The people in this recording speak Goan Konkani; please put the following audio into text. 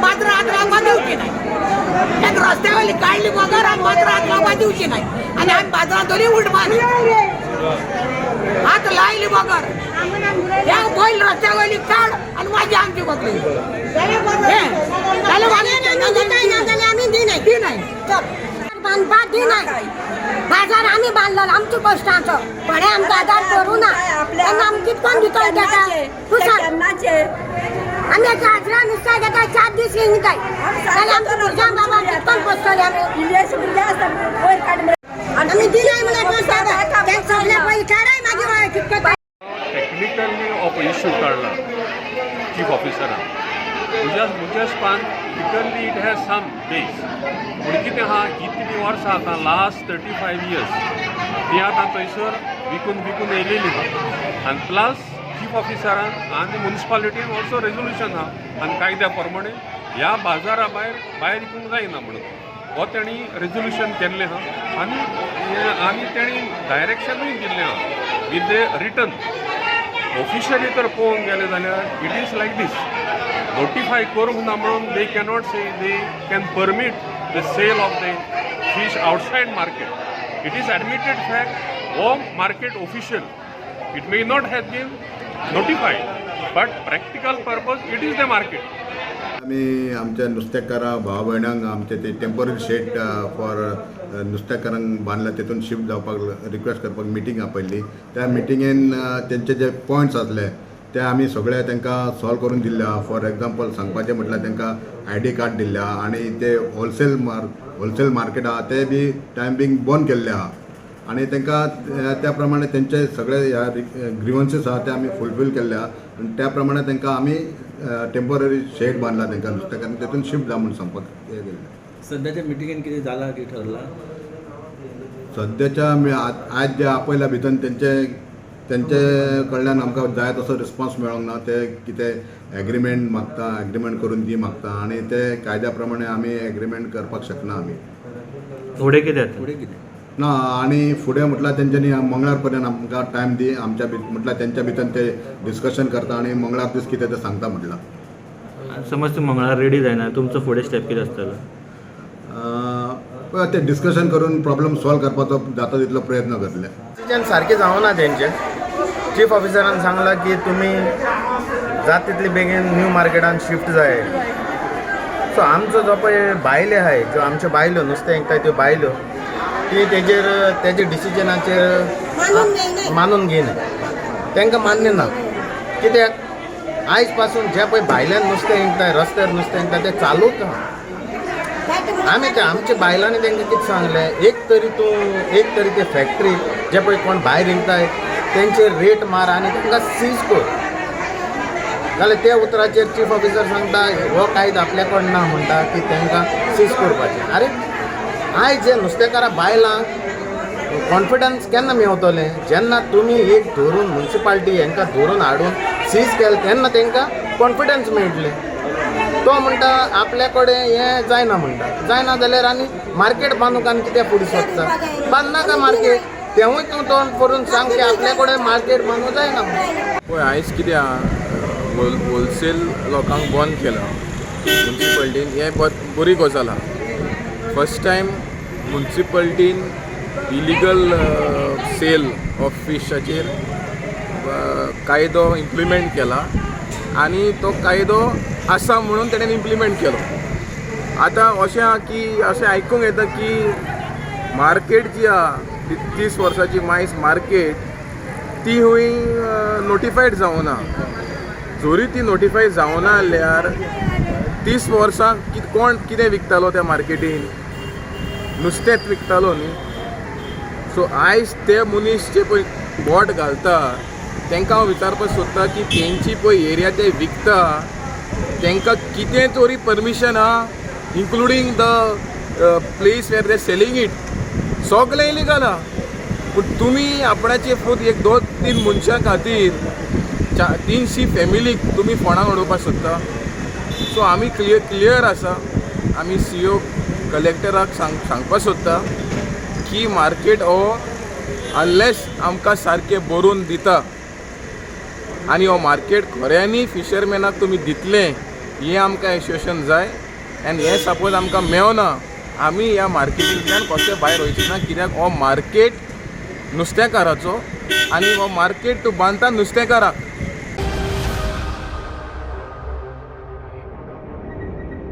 माजरां हात लावपा दिवची नाही. एक रस्त्या वयली काडली बगर आमी माजरां हात लावपा दिवची नाही आनी आमी बाजारां तरी उठपा हात लायली बगर. ह्या बैल रस्त्या वयली काड आनी मागीर आमची बकरी हें जाल्यार जाल्यार आमी दिनाय. दिनाय. बांदपाक दिनाय. बाजार आमी बांदलो आमच्या कश्टांचो. कोणें आमकां बाजार करूं ना तेन्ना आमी कितकोन दितले तेका? तूं सांग. आमी आतां हाजरा नुस्त्या घेता, 4 दीस हिंगताय जाल्यार आमच्या भुरग्यांक बाबा कितकोन पोसतले आमी? आमी दिनाय म्हणल्यार तेंका सगळ्या पयलीं काडाय, मागीर कितको. टेक्निकली हो इश्यू काडला चीफ ऑफिसरान, म्हज्या हिसपान legally it has some base. पूण कितें आहा, इतलीं वर्सां आतां लास्ट 35 इयर्स ती आतां थंयसर विकून विकून येयलेली आहा आनी प्लस चीफ ऑफिसरान आनी मुन्सिपालिटीन ऑल्सो रेजोल्युशन आहा आनी कायद्या प्रमाणे ह्या बाजारा भायर भायर विकूंक जायना म्हणून हो तेणी रेजोल्युशन केल्लें आहा आनी आनी तेणी डायरेक्शनूय दिल्लें आहा विथ the return. Officially तर पळोवंक गेलें जाल्यार it is like this. Notify करूंक ना म्हणून they cannot say they can permit the sale of the fish outside market. It is admitted fact, हो market official, it may not have been notified, but practical purpose it is the market. आमी आमच्या नुस्तेकारां भाव भयणांक आमचे ते टेंपररी शेड फॉर नुस्तेकारांक बांदला, तेतून शिफ्ट जावपाक रिक्वेस्ट करपाक मिटींग आपयल्ली. त्या मिटिंगेन तेंचे जे पॉयंट्स आसले ते आमी सगळे तांकां सॉल्व करून दिल्ले आहा. फॉर एग्जाम्पल सांगपाचें म्हटल्यार तांकां आयडी कार्ड दिल्ले आहा आनी ते होलसेल मार्केट आहा ते बी टायम बींग बंद केल्ले आहा आनी तांकां त्या प्रमाणे तेंचे सगळे ह्या ग्रिवन्सीस आहा ते आमी फुलफील केल्ले आहा आनी त्या प्रमाणे तांकां आमी टेंपररी शेड बांदला तांकां नुस्तेकारांक, तेतून शिफ्ट जा म्हूण सांगपाक हें केल्लें. सध्याच्या मिटिंगेन कितें जालां की ठरलां? सद्याच्या आमी आयज जे आपयल्या भितर तेंचे तेंचे कडल्यान आमकां जाय तसो रिस्पॉन्स मेळोंक ना. ते कितें एग्रीमेंट मागता, एग्रीमेंट करून दी मागता आनी ते कायद्या प्रमाणे आमी एग्रीमेंट करपाक शकना आमी. फुडें कितें जाता? फुडें कितें? ना, आनी फुडें म्हटल्यार तेंच्यांनी मंगळार पर्यंत आमकां टायम दी. आमच्या म्हटल्यार तेंच्या भितर ते डिस्कशन करता आनी मंगळार दीस कितें तें सांगता म्हटलां. समज तूं मंगळार रेडी जायना, तुमचो फुडें स्टेप कितें आसतलो? पळय, ते डिस्कशन करून प्रॉब्लम सॉल्व करपाचो जाता तितलो प्रयत्न करतले. डिसिजन सारकें जावना तेंचें. चीफ ऑफिसरान सांगलां की तुमी जाता तितले बेगीन न्यू मार्केटान शिफ्ट जाय. सो आमचो जो पळय बायले आहाय, ज्यो आमच्यो बायलो नुस्तें विकता त्यो बायलो, ती तेजेर तेजे डिसिजनाचेर मानून घेयनाय. मानून घेयना. तांकां मान्य ना. कित्याक आयज पासून जे पळय भायल्यान नुस्तें विकताय, रस्त्यार नुस्तें विकता, तें चालूच आहा. आमी ते आमच्या बायलांनी तांकां कितें सांगलें, एक तरी तूं एक तरी ते फॅक्टरी जे पळय कोण भायर विकताय तेंचेर रेट मार आनी तांकां सीज कर. जाल्यार त्या उतराचेर चीफ ऑफिसर सांगता, हो कायदो आपल्या कडेन ना म्हणटा की तांकां सीज करपाचें. आरे, आयज जे नुस्तेकारां बायलांक कॉन्फिडन्स केन्ना मेवतलें? जेन्ना तुमी एक धरून मुन्सिपाल्टी हांकां धरून हाडून सीज केलें तेन्ना तांकां कॉन्फिडन्स मेळटलें. तो म्हणटा आपल्या कडेन हें जायना म्हणटा. जायना जाल्यार आनी मार्केट बांदूंक आनी कित्याक फुडें सोदता? बांदनाका मार्केट. तेवूय तूं तोंड करून सांग की आपल्या कडेन मार्केट बांदूंक जायना म्हणून. पळय, आयज कितें आहा, होलसेल लोकांक बंद केलां मुन्सिपाल्टीन, हें बरी गजाल आहा. फर्स्ट टायम मुन्सिपाल्टीन इलिगल सेल ऑफ फिशाचेर कायदो इम्प्लिमेंट केला आनी तो कायदो आसा म्हणून तेणेन इम्प्लिमेंट केलो. आतां अशें आहा की अशें आयकूंक येता की मार्केट जी आहा ती 30 वर्साची मायज मार्केट, ती हुंय नोटिफायड जावना. जरी ती नोटिफाय जावना जाल्यार 30 वर्सां कोण कितें विकतालो त्या मार्केटीन? नुस्तेंच विकतालो न्ही? सो आयज ते मनीस जे पळय बोट घालता तांकां हांव विचारपाक सोदता की तेंची पळय एरिया ते विकता तांकां कितें तरी परमिशन आहा, including the place where they selling it? सगळें इलिगल आहा, पूण तुमी आपणाचे फक्त एक दोन तीन मनशां खातीर 300 फॅमिलीक तुमी फोंडाक उडोवपाक सोदता. सो आमी क्लियर क्लियर आसा, आमी सीओ कलेक्टराक सांगपाक सोदता की मार्केट हो अनलेस आमकां सारकें बरोवन दिता आनी हो मार्केट खऱ्यांनी फिशरमॅनाक तुमी दितले. हें आमकां एशोसिएशन जाय. आनी हें सपोज आमकां मेवना, आमी ह्या मार्केटींतल्यान कशें भायर वयचे ना, कित्याक हो मार्केट नुस्तेकाराचो आनी हो मार्केट तूं बांदता नुस्तेकाराक.